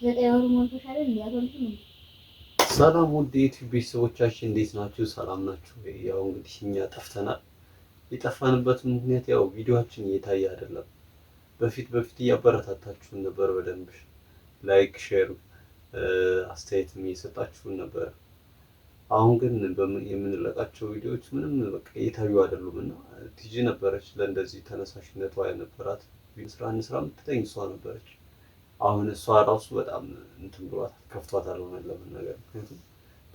9 ወር ሞልቶሻል እንዴ? አትወልጂም እንዴ? ሰላም ውድ የዩቲዩብ ቤተሰቦቻችን እንዴት ናችሁ? ሰላም ናችሁ? ያው እንግዲህ እኛ ጠፍተናል። የጠፋንበት ምክንያት ያው ቪዲዮአችን እየታየ አይደለም። በፊት በፊት እያበረታታችሁን ነበር፣ በደንብ like፣ share፣ አስተያየትም እየሰጣችሁን ነበር። አሁን ግን የምንለቃቸው ቪዲዮዎች ምንም በቃ እየታዩ አይደሉም እና ቲጂ ነበረች ለእንደዚህ ተነሳሽነቷ የነበራት ስራ እንስራ የምትለኝ እሷ ነበረች። አሁን እሷ ራሱ በጣም እንትን ብሏታል፣ ከፍቷታል ሆነ ለመናገር ምክንያቱም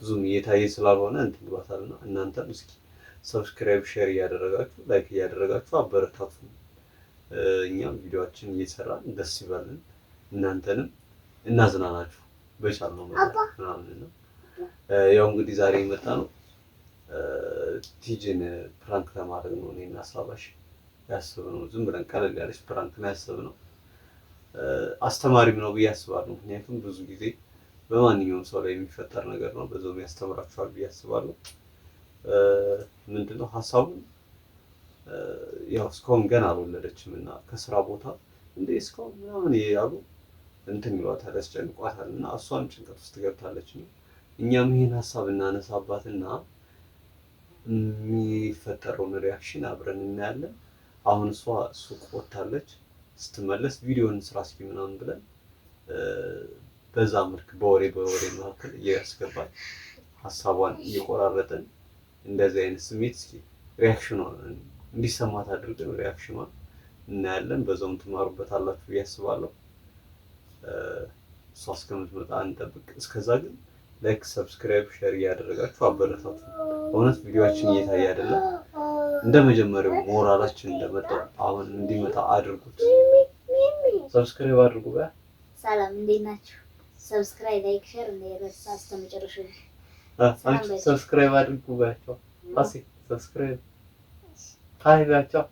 ብዙም እየታየ ስላልሆነ እንትን ብሏታል። እና እናንተም እስኪ subscribe፣ share እያደረጋችሁ like እያደረጋችሁ አበረታቱ። እኛም ቪዲዮአችን እየሰራን ደስ ይበልን፣ እናንተንም እናዝናናችሁ በቻልነው መጠን ምናምን ነው። ያው እንግዲህ ዛሬ የመጣ ነው ቲጂን prank ለማድረግ ነው። እኔና ሳባሽ ያሰብነው ዝም ብለን ቀለል ያለች prank ነው ያሰብነው። አስተማሪም ነው ብዬ አስባለሁ። ምክንያቱም ብዙ ጊዜ በማንኛውም ሰው ላይ የሚፈጠር ነገር ነው። በዛውም ያስተምራችኋል ብዬ አስባለሁ። ምንድነው ሀሳቡ? ያው እስካሁን ገና አልወለደችም እና ከስራ ቦታ እንዴ እስካሁን ምናምን ያሉ እንትን ይሏታል፣ ያስጨንቋታል እና እሷም ጭንቀት ውስጥ ገብታለች ነው። እኛም ይሄን ሀሳብ እናነሳባትና የሚፈጠረውን reaction አብረን እናያለን። አሁን እሷ ሱቅ ወጥታለች። ስትመለስ ቪዲዮን ስራ እስኪ ምናምን ብለን በዛ መልክ በወሬ በወሬ መካከል እያስገባን ሀሳቧን እየቆራረጥን እንደዚህ አይነት ስሜት እስኪ reaction ኗን እንዲሰማት አድርገን reaction ኗን እናያለን። በዛውም ትማሩበታላችሁ ብዬ አስባለሁ። እሷ እስከምትመጣ እንጠብቅ። እስከዛ ግን like፣ subscribe፣ share እያደረጋችሁ አበረታቱ። እውነት ቪዲዮአችን እየታየ አይደለም። እንደ መጀመሪያው ሞራላችን እንደመጣው አሁን እንዲመጣ አድርጉት። Subscribe አድርጉ። በ ሰላም እንዴት ናችሁ? Subscribe፣ like፣ share እንዳይረሳ እስከመጨረሻው። አንቺ subscribe አድርጉ በያቸው። አሲ subscribe hi በያቸው።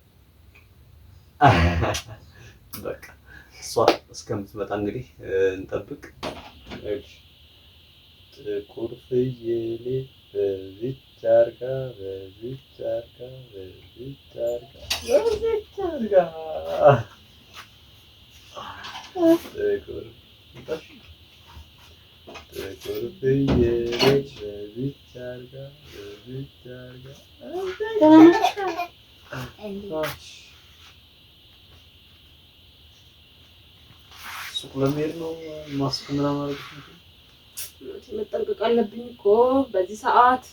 በቃ እሷ እስከምትመጣ እንግዲህ እንጠብቅ። ጥቁር ፍየሌ በዚች አርጋ በዚች አርጋ በዚች አርጋ በዚች አርጋ ጥቁር ጥቁር ፍየሌ በዚች አርጋ በዚች አርጋ። ሱቅ ለመሄድ ነው ማስክ ምናምን አድርገሽ መጠንቀቅ አለብኝ እኮ በዚህ ሰዓት።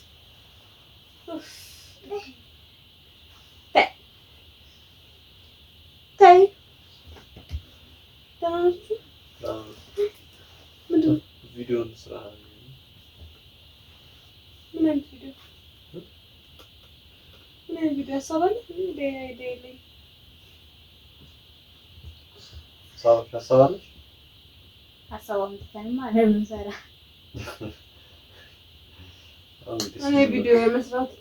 ተይ ደህና ናችሁ? ምንድን ነው ቪዲዮን ስራ። ምን አይነት ቪዲዮ? ምን አይነት ቪዲዮ ሀሳብ አለ? Idea የለኝም። ሳባሽ ሀሳብ አለሽ? ሀሳብ አምጥተንማ ለምን ሰራ? እኔ ቪዲዮ የመስራት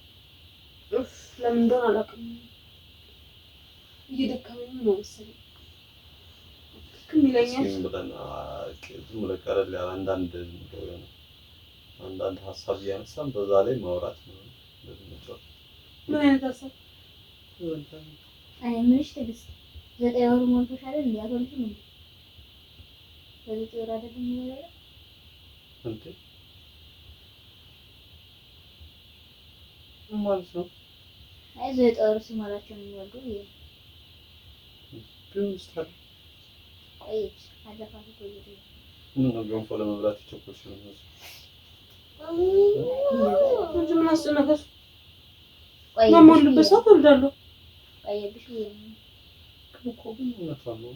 ለምን እንደሆነ አላውቅም። እየደከመኝ ነው መሰለኝ። ድክም ይለኛል። ዝም ብለን ዝም ብለን ቀለል ያለ አንዳንድ ዝም ብሎ የሆነ አንዳንድ ሀሳብ እያነሳን በዛ ላይ ማውራት ነው። እንደዚህ መጫወት። ምን አይነት ሀሳብ? እኔ የምልሽ ትዕግስት 9 ወር ሞልቶሻል እንዴ? አትወልጂም እንዴ? በ9 ወር አይደለም የሚወለደው? እንዴ ምን ማለት ነው? አይ 9 ወር ሲሞላቸው ነው የሚወልዱ ብዬ ነው። ቢሆንስ ታዲያ? ቆየች አለፋት እኮ ጊዜ። ምን ነው ገንፎ ለመብላት የቸኮልሽ ነው የሚመስለው? እንጂ ምን አስጨነቀሽ? ቆየብሽ በምወልድበት ብዬ ነው። ሰዓት እወልዳለሁ። ቆየብሽ ብዬ ነው። ግን እኮ ግን እውነቷን ነው።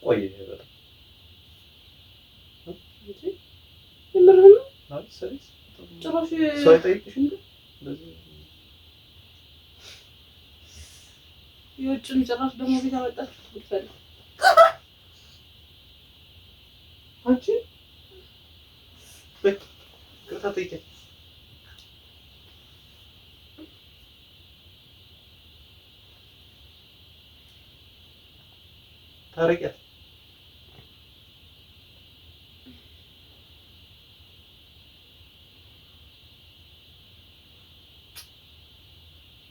ቆየ በጣም። እንጂ የምርህን ነው? አይ serious። ጭራሽ ሰው አይጠይቅሽም ግን እንደዚህ? የውጭን ጭራሽ ደግሞ ቤት አመጣችሁት። ጉድ ፈላ። አንቺ በይ ይቅርታ ጠይቂያት። ታረቂያት።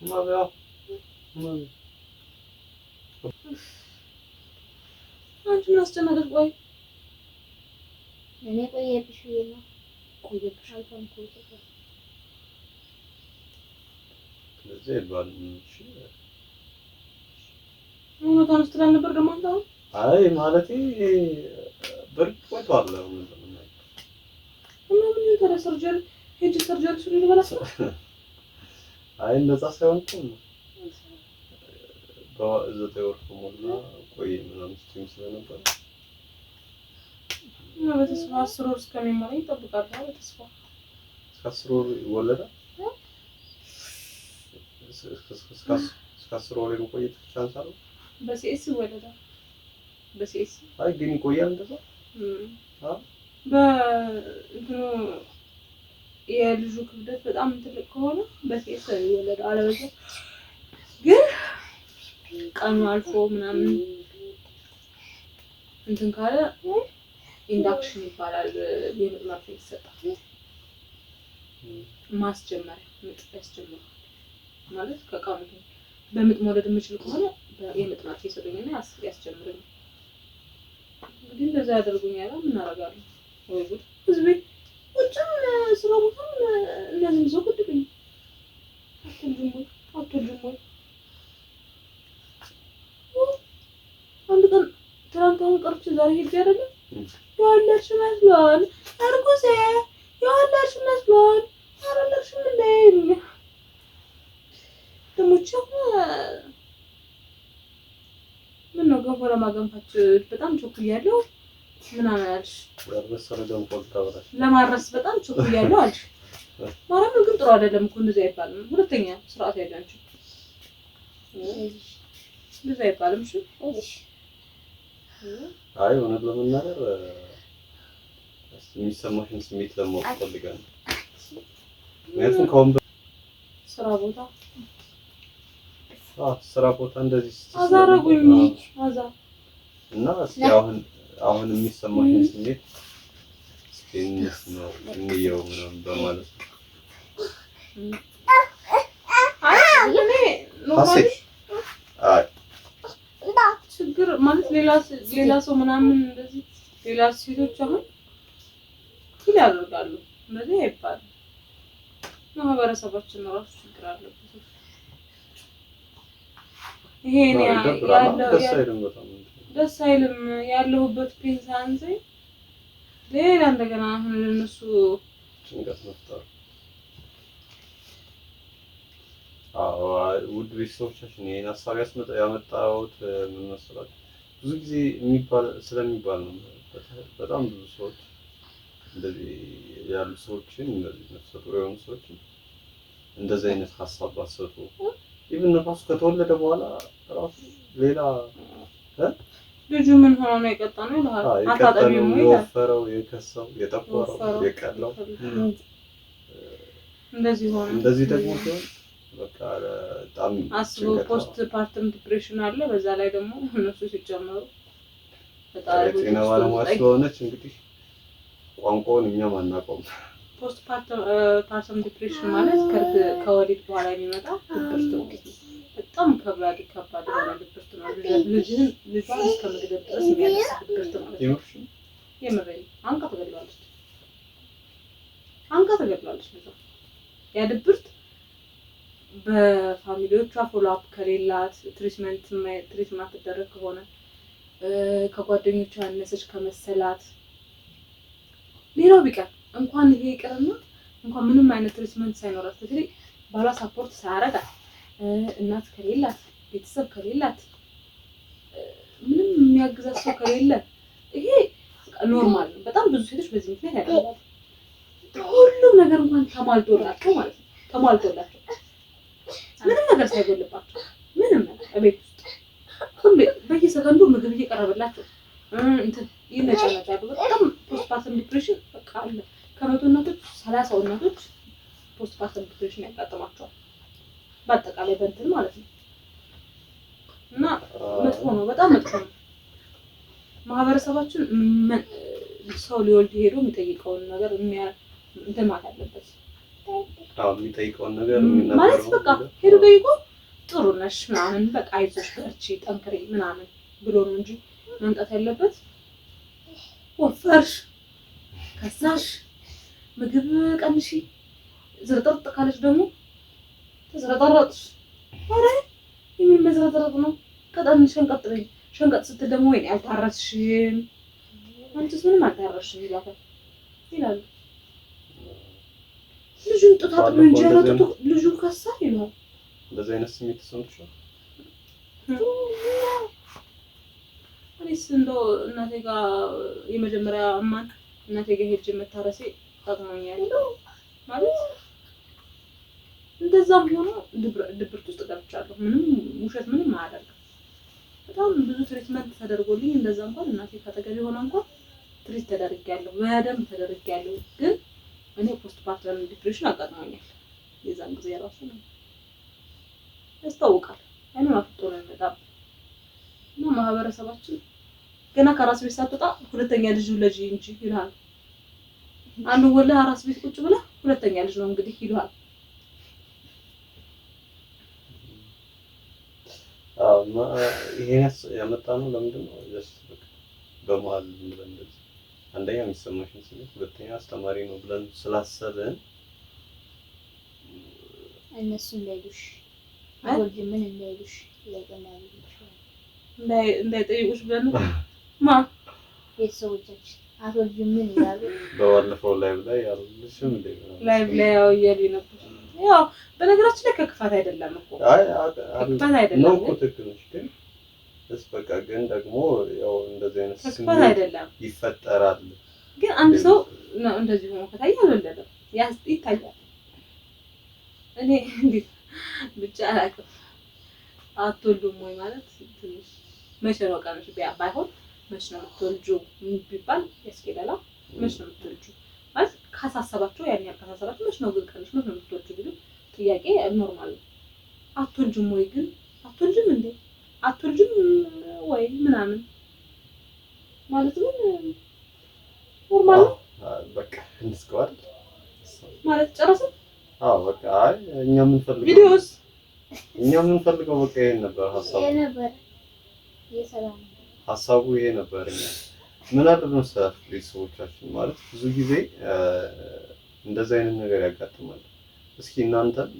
ማበያ አንቺ ምን አስጨነቀሽ? ቆይ እኔ ቆየብሽ ብዬ ነው። ቆየብሽ። አልፈንኩ። እንደዚህ አይባልም። እሺ። እውነቷን ስትል ነበር ደግሞ አንተ አሁን። አይ ማለቴ በእርግጥ ቆይቷል። አሁን ለመናገር እና ምን ይሁን ታዲያ? Surgery ሄጅ surgery ስሉ ልበላስ ነው? አይ እንደዛ ሳይሆን እኮ ነው፣ በ9 ወር ከሞላ ቆይ ምናምን ስትይኝ ስለነበር። እና በተስፋ 10 ወር እስከሚሞላኝ እጠብቃለሁ። በተስፋ። እስከ 10 ወር ይወለዳል። እስከ 10 ወር የመቆየት chance አለው። በ CS ይወለዳል። በ CS። አይ ግን ይቆያል እንደዛ? አዎ። በእንትኑ የልጁ ክብደት በጣም ትልቅ ከሆነ በ CS ይወለዳል። አለበለዚያ ግን ቀኑ አልፎ ምናምን እንትን ካለ induction ይባላል። የምጥ መርፌ ይሰጣል። ማስጀመሪያ ምጥ ያስጀምራል ማለት ከቀኑ በምጥ መውለድ የምችል ከሆነ የምጥ መርፌ ይሰጡኝና ያስጀምሩኛል። እንግዲህ እንደዛ ያደርጉኛል። ምን አደርጋለሁ? ወይ ጉድ! ህዝቤ ውጭም ስራ ቦታም እነዚህም ሰው ግድብኝ። አትወልጂም ወይ? አትወልጂም ወይ? አንድ ቀን ትናንት አሁን ቀርቼ ዛሬ ሄጄ አይደለም፣ የወለድሽ መስሎን እርጉዜ፣ የወለድሽ መስሎን አልወለድሽም እንዴ ይሉኛል። ደግሞ ይህቺ ምን ነው ገንፎ ለማገንፋት በጣም ቸኩያለሁ ምናምን አልሽ። ያልበሰለ ገንፎ ልታበላሽ። ለማረስ በጣም ቸኩያለሁ አልሽ። ማርያምን ግን ጥሩ አይደለም እኮ፣ እንደዚህ አይባልም። ሁለተኛ ስርዓት ያላችሁ እንደዚህ አይባልም። እሺ። አይ እውነት ለመናገር እስኪ የሚሰማሽን ስሜት ለማወቅ ፈልጋለሁ። ምክንያቱም ከአሁን ስራ ቦታ ስራ ቦታ እንደዚህ አዛ አደረጉኝ። አዛ። እና እስኪ አሁን የሚሰማሽን ስሜት እስኪ እንስማው፣ እንየው ምናምን በማለት ነው። አይ እኔ normally ሀሴት አይ ችግር ማለት ሌላ ሰው ምናምን እንደዚህ ሌላ ሴቶች አሁን feel ያደርጋሉ። እንደዚህ አይባልም። ማህበረሰባችን ራሱ ችግር አለበት። ይሄ እኔ ይደብራል። ያለው ደስ አይልም በጣም። ደስ አይልም። ያለሁበት pain ሳያንሰኝ ሌላ እንደገና አሁን ለእነሱ ጭንቀት መፍጠሩ። አዎ ውድ ቤተሰቦቻችን፣ ይሄን ሀሳብ ያመጣሁት ምን መሰላችሁ? ብዙ ጊዜ የሚባል ስለሚባል ነው። በጣም ብዙ ሰዎች እንደዚህ ያሉ ሰዎችን፣ እንደዚህ ነፍሰ ጡር የሆኑ ሰዎችን እንደዚህ አይነት ሀሳብ ባሰጡ፣ even ራሱ ከተወለደ በኋላ ራሱ ሌላ ልጁ ምን ሆኖ ነው የቀጠነው ይልሃል። አታጠቢውም የቀጠነው፣ ወይ ይላል። የወፈረው፣ የከሳው፣ የጠቆረው፣ የወፈረው፣ የቀላው እንደዚህ ሆነ። እንደዚህ ደግሞ ሲሆን በቃ በጣም አስበው ጭንቀት ነው። Postpartum depression አለ። በዛ ላይ ደግሞ እነሱ ሲጨመሩ ፈጣሪ የጤና ባለሙያ ስለሆነች እንግዲህ ቋንቋውን እኛም አናውቀውም። Postpartum depression ማለት ከወሊድ በኋላ የሚመጣ ድብርት ነው። በጣም ከባድ ከባድ የሆነ ድብርት ነው። ልጅህን ልጇን እስከ መግደል ድረስ የሚያደርስ ድብርት ማለት ነው። የምርሽን? የምሬን ነው። አንቃ ትገድለዋለች። አንቃ ትገድለዋለች ልጇ። ያ ድብርት በ family ዎቿ follow up ከሌላት፣ treatment treat ማትደረግ ከሆነ፣ ከጓደኞቿ ያነሰች ከመሰላት፣ ሌላው ቢቀር እንኳን ይሄ ይቅርና እንኳን ምንም አይነት treatment ሳይኖራት፣ በተለይ ባሏ support ሳያረጋት፣ እናት ከሌላት፣ ቤተሰብ ከሌላት፣ ምንም የሚያግዛት ሰው ከሌለ ይሄ normal ነው። በጣም ብዙ ሴቶች በዚህ ምክንያት ያደርጋሉ። ሁሉም ነገር እንኳን ተሟልቶላቸው ማለት ነው፣ ተሟልቶላቸው ምንም ነገር ሳይጎልባቸው፣ ምንም ነገር ቤት ውስጥ ሁሌ በየሰከንዱ ምግብ እየቀረበላቸው እንትን ይነጫነጫሉ። በጣም postpartum depression በቃ አለ። ከ100 እናቶች 30ው እናቶች postpartum depression ያጋጥማቸዋል። በአጠቃላይ በእንትን ማለት ነው። እና መጥፎ ነው፣ በጣም መጥፎ ነው። ማህበረሰባችን ሰው ሊወልድ ሄዶ የሚጠይቀውን ነገር እንትን ማለት አለበት። አዎ የሚጠይቀውን ነገር ማለት የሚናገረውን በቃ ነገር ሄዶ ጠይቆ ጥሩ ነሽ ምናምን በቃ አይዞሽ በርቺ ጠንክሪ ምናምን ብሎ ነው እንጂ መምጣት ያለበት ወፈርሽ ከሳሽ፣ ምግብ ቀንሺ፣ ዝርጥርጥ ካለች ደግሞ ተዝረጠረጥሽ። ኧረ የምን መዝረጥረጥ ነው? ቀጠን ሸንቀጥ በይ። ሸንቀጥ ስትል ደግሞ ወይኔ አልታረስሽም፣ አንቺስ ምንም አልታረስሽም ይሏታል ይላሉ። ልጁን ጡት አጥቦ እንጀራ ጡት ልጁ ከሳ ይሏል። እንደዚህ አይነት ስሜት ተሰምቶሻል? እኔስ እንደው እናቴ ጋር የመጀመሪያ እማን እናቴ ጋር ሄጄ መታረሴ ጠቅሞኛል። ማለት እንደዛም ሆኖ ድብርት ውስጥ ገብቻለሁ። ምንም ውሸት ምንም አያደርግም። በጣም ብዙ treatment ተደርጎልኝ እንደዛ እንኳን እናቴ ካጠገቤ ሆና እንኳን treat ተደርጌያለሁ፣ በደንብ ተደርጌያለሁ። ግን እኔ postpartum depression አጋጥሞኛል። የዛን ጊዜ ራሱ ነው ያስታውቃል። አይኑን አፍጦ ነው የሚመጣው። እና ማህበረሰባችን ገና ከራስ ቤት ሳትወጣ ሁለተኛ ልጅ ውለጂ እንጂ ይልሃል። አንዱ ወለህ አራስ ቤት ቁጭ ብለህ ሁለተኛ ልጅ ነው እንግዲህ ይልሃል። አዎ እና ይሄን ያመጣ ነው ለምንድን ነው? just በቃ በመሀል ዝም ብለን እንደዚህ አንደኛ የሚሰማሽን ስሜት፣ ሁለተኛ አስተማሪ ነው ብለን ስላሰብን እነሱ እንዳይሉሽ አትወልጂም ምን እንዳይሉሽ ጥያቄ እንዳያደርጉሽ እንዳይጠይቁሽ ብለን ነው። ማ ቤተሰቦቻችን አትወልጂም ምን ይላሉ? በባለፈው live ላይ ያልሽም እንደ live ላይ ያው እያሉኝ ነበር። ያው በነገራችን ላይ ከክፋት አይደለም እኮ አይ ከክፋት አይደለም ነው እኮ ትክክል ነሽ። ግን እስ በቃ ግን ደግሞ ያው እንደዚህ አይነት ከክፋት ስሜት አይደለም። ይፈጠራል። ግን አንድ ሰው ነው እንደዚህ ሆኖ ከታየ አልወለደም ይታያል። እኔ እንዴት ብቻ አላውቅም። አትወልዱም ወይ ማለት ትንሽ መቼ ነው ቀንሽ ባይሆን መች ነው የምትወልጂው ቢባል ያስኬዳል። መች ነው የምትወልጂው ማለት ካሳሰባቸው ያን ያህል ካሳሰባቸው መች ነው ግን ቀንሽ መች ነው የምትወልጂው ቢሉ ጥያቄ normal ነው። አትወልጂም ወይ ግን አትወልጂም እንዴ አትወልጂም ወይ ምናምን ማለት ግን normal ነው በቃ እንስከዋል ማለት ጨረስን። አዎ በቃ አይ እኛ የምንፈልገው ቪዲዮስ እኛ የምንፈልገው በቃ ይሄን ነበር ሀሳቡ ይሄ ነበር የሰላም ሀሳቡ ይሄ ነበር። እኛ ምን አለ መሰላችሁ ቤተሰቦቻችን ማለት ብዙ ጊዜ እንደዚህ አይነት ነገር ያጋጥማል። እስኪ እናንተም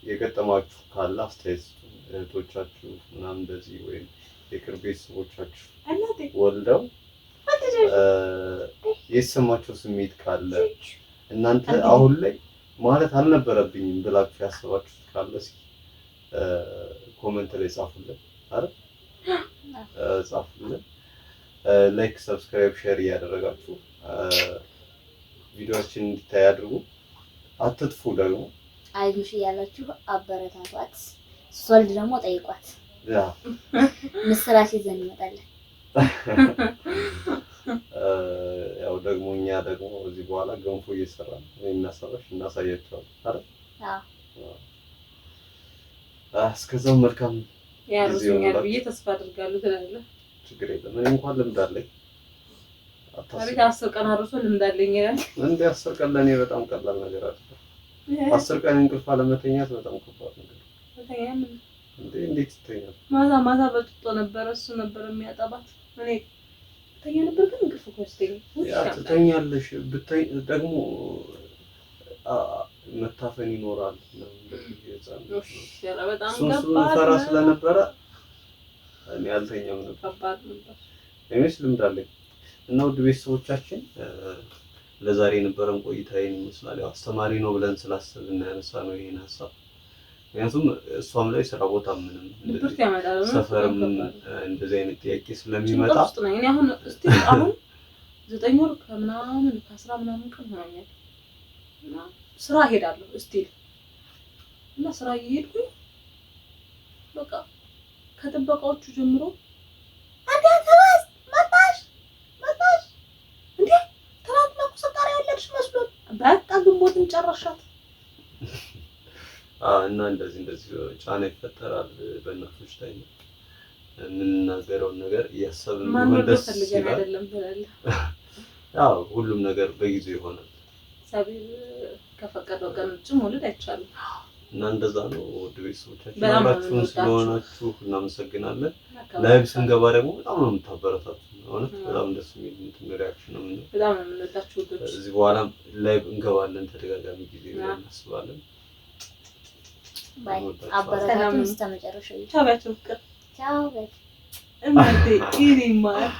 የገጠማችሁ ካለ አስተያየት ስጡ። እህቶቻችሁ ምናምን እንደዚህ ወይም የቅርብ ቤተሰቦቻችሁ እናቴ ወልደው የተሰማቸው ስሜት ካለ እናንተ አሁን ላይ ማለት አልነበረብኝም ብላችሁ ያሰባችሁት ካለ እስኪ comment ላይ ጻፉልን። አይደል ጻፉልን። like፣ subscribe፣ share እያደረጋችሁ ቪዲዮአችን እንዲታይ አድርጉ። አትጥፉ ደግሞ አይዞሽ እያላችሁ አበረታቷት። ስትወልድ ደግሞ ጠይቋት። ያ ምስራች ይዘን እንመጣለን። ያው ደግሞ እኛ ደግሞ እዚህ በኋላ ገንፎ እየሰራን እናሰራሽ እናሳያቸዋለን። አይደል? አዎ እስከዛው መልካም ያርሱኛል ብዬ ተስፋ አድርጋለሁ ትላለህ። ችግር የለም። እኔ እንኳን ልምድ አለኝ። አታስቢ። አቤት 10 ቀን አርሶ ልምድ አለኝ ይላል። እንደ 10 ቀን ለእኔ በጣም ቀላል ነገር አይደለም። 10 ቀን እንቅልፍ አለመተኛት በጣም ከባድ ነገር ነው። እንዴ እንዴት ይተኛል? ማታ ማታ በጡጦ ነበረ እሱ ነበር የሚያጠባት። እኔ ተኛ ነበር ግን እንቅልፍ እኮ ወስደኝ። ያ ትተኛለሽ። ብታይ ደግሞ መታፈን ይኖራል። በጣም እሱን ከባድ ፈራ ነው። ስለነበረ እኔ አልተኛም ነበር። ከባድ ነበር። እኔስ ልምድ አለኝ። እና ውድ ቤተሰቦቻችን ለዛሬ የነበረን ቆይታ ይሄን ይመስላል። ያው አስተማሪ ነው ብለን ስላሰብን ያነሳ ነው ይሄን ሀሳብ። ምክንያቱም እሷም ላይ ስራ ቦታ ምንም ድብርት ያመጣል። ሰፈርም እንደዚህ አይነት ጥያቄ ስለሚመጣ ጭንቀት ውስጥ ነኝ እኔ አሁን። እስቲ አሁን 9 ወር ከምናምን ከአስራ ምናምን ቀን ሆኖኛል እና ስራ እሄዳለሁ እስቲል እና ስራ እየሄድኩኝ በቃ ከጥበቃዎቹ ጀምሮ አንዴ ተባስ መጣሽ መጣሽ እንዴ ትናንትና እኮ ስታሪ ያለሽ መስሎን በቃ ግንቦትን ጨረሻት። እና እንደዚህ እንደዚህ ጫና ይፈጠራል በእናቶች ላይ። የምንናገረውን ነገር እያሰብን ቢሆን ማን ደስ ፈልገን ይላል። አይደለም ትላለህ። ያው ሁሉም ነገር በጊዜው ይሆናል። እግዚአብሔር ከፈቀደው ቀን ውጭ መውለድ አይቻልም። እና እንደዛ ነው። ውድ ቤተሰቦቻችን በጣም ነው አብራችሁን የምንወዳችሁ። ስለሆናችሁ እናመሰግናለን። Live ስንገባ ደግሞ በጣም ነው የምታበረታቱ። እውነት በጣም ደስ የሚል እንትን reaction ነው የምናየው። በጣም ነው የምንወዳችሁ ውዶች። ከዚህ በኋላም live እንገባለን ተደጋጋሚ ጊዜ ብለን እናስባለን። Bye። እንወዳችኋለን። አበረታቱን እስከ መጨረሻው። ቻው በያቸው ፍቅር ቻው bye። እናቴ ይኔ ማር።